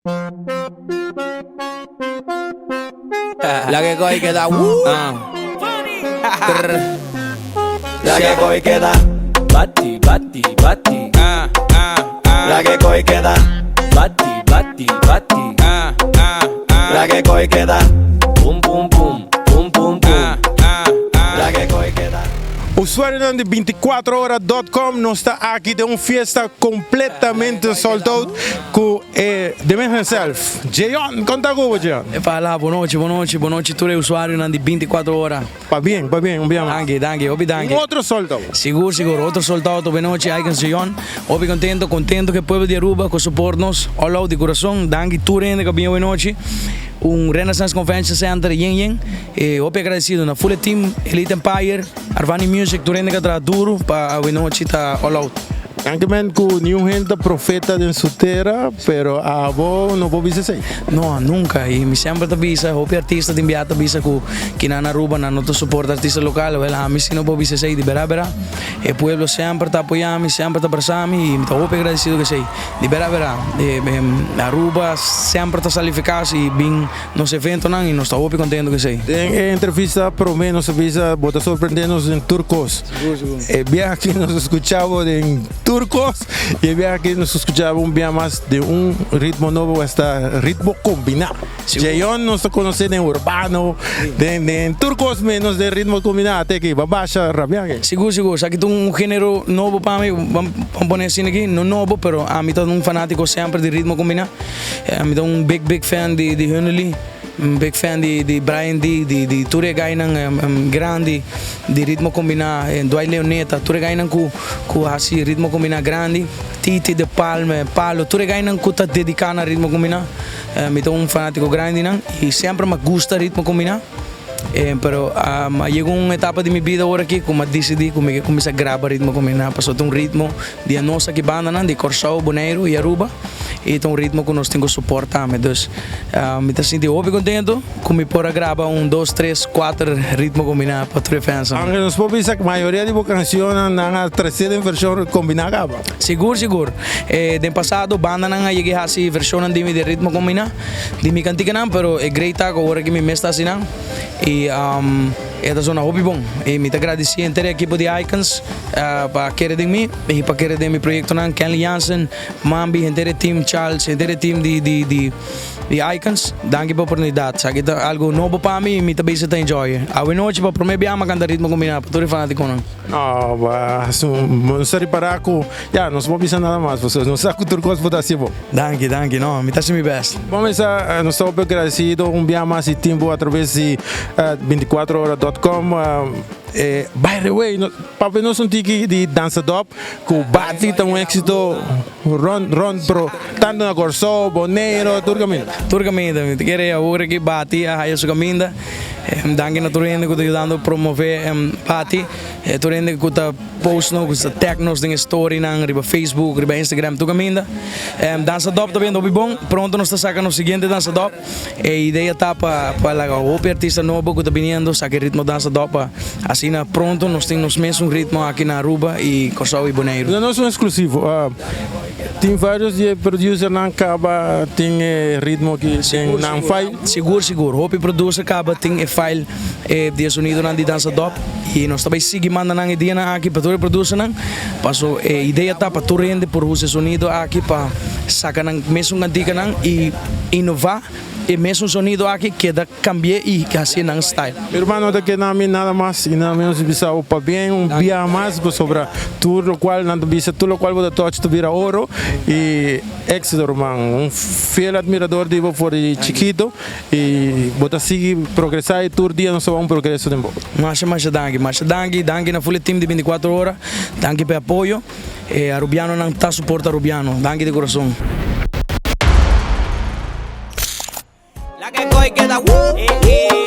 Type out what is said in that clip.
La que coge y queda. La que coge y queda. Bati, bati, bati. La que coge y queda. Bati, bati, bati. La que coge y queda. Pum, pum, pum. Pum, pum, pum. La que coge y queda. Usuarionan di binticuatrohora.com, nos ta aki den un fiesta completamente sold out cu e The Man himself, Jeon. Con ta cu bo, Jeon? Epa, bon nochi, bon nochi, bon nochi tur e usuarionan di binticuatro ora. Pabien, pabien, un bia mas. Danki, danki, hopi danki. Un otro sold out. Sigur, sigur, otro sold out, bon nochi, Icons Jeon. Hopi contento, contento cu e pueblo di Aruba cu support nos all out di curason. Danki tur hende cu a bini awe nochi. Un Renaissance Convention Center yen yen. E hopi agradecido na full e team, Elite Empire, Arvani Music, tur hende cu a traha duro pa awe nochi ta all out. Danki men cu niun hende ta profeta den su tera, pero abo no por bisa esey. No, nunca. Y mi semper ta bisa, hopi artista tin bia ta bisa cu kinan na Aruba nan no ta soporta artista local. Wel, ami si no por bisa esey di bera bera. E pueblo semper ta apoya mi, semper ta brasa mi y mi ta hopi agradecido cu esey. Di bera bera, Aruba semper ta sali eficaz y bin nos eventonan y nos ta hopi contento cu esey. Den e entrevista prome nos a bisa bo ta sorprende nos den tur cos. E biaha aki nos a scucha bo den tur cos y e biaha aki nos a scucha bo un biaha mas den un ritmo nobo esta ritmo combina. Jeyon nos ta conoce den urbano, den den tur cos menos den ritmo combina ate aki ba basha rabia aki. Sigur sigur, esaki ta un genero nobo pa mi, ban pone asina aki, no nobo pero ami ta un fanatico semper di ritmo combina. Mi ta un big big fan di di Hunnely, un big fan di di Brian D, di di tur e guynan grandi di ritmo combina, Dwight Leoneta, tur e guynan cu cu haci ritmo combina grandi, Titi de Palme, Palo, tur e guynan cu ta dedica na ritmo combina. Mi ta un fanatico grandi di nan y semper mi a gusta ritmo combina, pero a yega un etapa di mi bida ora aki cu mi a dicidi cu mi ke cuminsa graba ritmo combina pasobra ta un ritmo di a nos aki bandanan di Corsou, Boneiru y Aruba y ta un ritmo cu nos tin cu support tambe. Dus mi ta sinti hopi contento cu mi por a graba un dos, tres, cuater ritmo combina pa tur e fansnan. Aunke nos por bisa cu mayoria di bo cancionnan nan a trece den version combina caba. Sigur sigur. Den pasado bandanan a yega hasi versionnan di mi den ritmo combina di mi canticanan pero e great ta cu awor aki mi mes ta haci nan y e ta zona hopi bon y mi ta gradici henter e ekipo di Icons pa kere den mi y pa kere den mi proyectonan Kenley Jansen, Mambi, henter e team Charles, henter e team di di di Icons danki pa oportunidad esaki ta algo nobo pa mi y mi ta bisa ta enjoy awe nochi pa prome biaha mi a canta ritmo combina pa tur e fanaticonan. No, nos ta ripará ku, ya, nos no por bisa nada mas, pasobra nos sa ku tur kos bo ta hasi bo. Danki, danki. No, mi ta hasi mi bèst. Bon mesa, nos ta hopi agradesido un bia mas di tin bo atraves di binticuatrohora dot com. By the way, papia nos un tiki di Danza Dop ku bati ta un éksito rònt rònt pero tantu na Kòrsou, Boneiru, tur kaminda. Tur kaminda. Mi ta kere awor aki bati a haya su kaminda. Danki na tur hende ku ta yudando promove Pati, tur hende ku ta post nos, ku ta tag nos den e storynan riba Facebook, riba Instagram, tur kaminda. Danza Dop ta bini hopi bon, pronto nos ta saka nos siguiente Danza Dop. E idea ta pa pa laga hopi artista nobo ku ta biniendo saka e ritmo Danza Dop pa asina pronto nos tin nos mesun ritmo aki na Aruba i Kòrsou i Boneiru. No nos un eksklusivo. Tin varios di e producernan caba tin e ritmo aki den nan file? Sigur sigur, hopi producer caba tin e file di e sonidonan di Danza Dop y nos ta bay sigui manda nan e dianan aki pa tur e producernan paso e idea ta pa tur hende por usa e sonido aki pa saca nan mesun canticanan y innova. E mesun sonido aki keda cambi'é y hacié nan style. Mi hermano no ta keda mi nada mas y nada menos di bisa bo pabien un bia mas pasobra tur locual nan ta bisa tur locual bo ta touch ta bira oro y exito ruman un fiel admirador di bo for di chikito y bo ta sigui progresa y tur dia nos ta wak un progreso den bo. Masha masha danki masha danki danki na full e team di binticuatro ora danki pa e apoyo. E Arubianonan ta suporta Arubiano. Danki di kurason. La que coge queda, uh, eh, eh.